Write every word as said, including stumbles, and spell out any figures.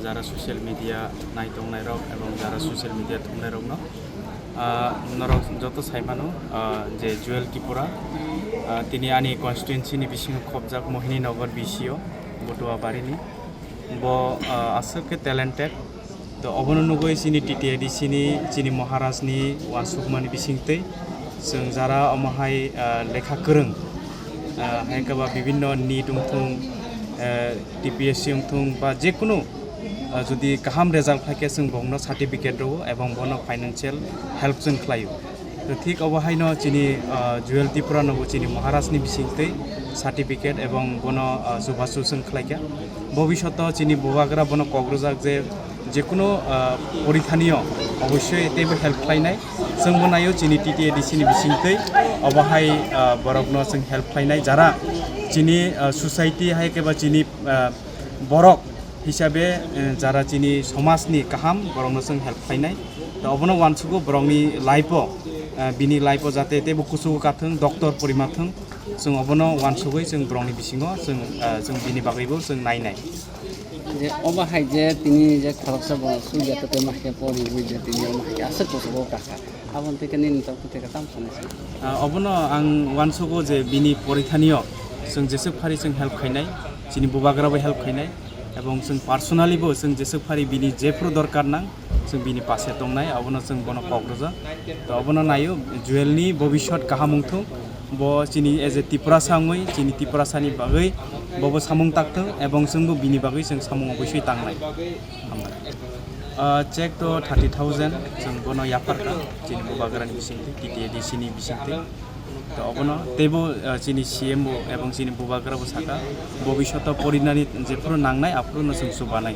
Jara social media naitongnai rok ebong jara social media thumnai rokno, ah, norok joto saimano, ah, je Jewel Tripura, ah, tini ani constituency ni bisingo khobjak Mohini Nagar B C O, Botuabari ni. Bo, ah, aswk khe talented. To obono nugwi chini T T A D C ni, chini Maharaj ni uansukmani bisingtwi chwng jara omo hai, ah, lekha kwrwng, ah, hai khe ba bibinno NEET wngthung, eh, T P S C wngthung ba jekunu, ah, jodi kaham result phaikhe chwng bongno certificate rwo ebong bono financial help chwng khlaio. To thik obo haino chini, ah, Jewel Tripura nobo chini Maharaj ni bisingtwi certificate ebong bono, ah, chubachu chwng khlaikha. Bobishoto chini bubagra bono kok rwjak je jekunu, ah, porithanio obossoi teibo help khlainai. Chwngbo naio chini T T A D C ni bisingtwi obo hai, ah, borokno chwng help khlainai. Jara chini, ah, society hai khe ba chini, ah, borok hisabe, eh, jara chini somajni kaham borokno chwng help khlainai. To obono uansugo borokni life-o, eh, bini life-o jate teibo kuchugo kathwng, doctor porimathwng, chwng obono uansugwi chwng borokni bisingo chwng, eh, chwng bini bagwibo chwng nainai. Je obo hai je tini je khoroksa bo suya to tei ma khe pori wi je tini omo hai aswk kuchugo kakha. Aboni tei nini tok tei tam sanai se. Ah, obono ang uansugo je bini porithanio chwng jeswk phari chwng help khainai, chini bubagra bai help khainai, ebong chwng personally bo chwng jeswk phari bini jephru dorkar nang chwng bini pase tongnai, abono chwng bono kok rwjak. To obono naio Jewel ni bobiswt kaham wngthung, bo chini as a Tiprasa wngwi chini Tiprasa ni bagwi bobo samung takthung ebong chwngbo bini bagwi chwng samung oboswi tangnai. Hambai. Ah, check to thirty thousand, chwng bono yapharkha, chini bubagrani bisingtwi, T T A D C ni bisingtwi. To obono teibo, ah, chini C M bo ebong chini bubagra bo saka, bobishoto porinani jephuru nangnai, aphuru no chwng chubanai.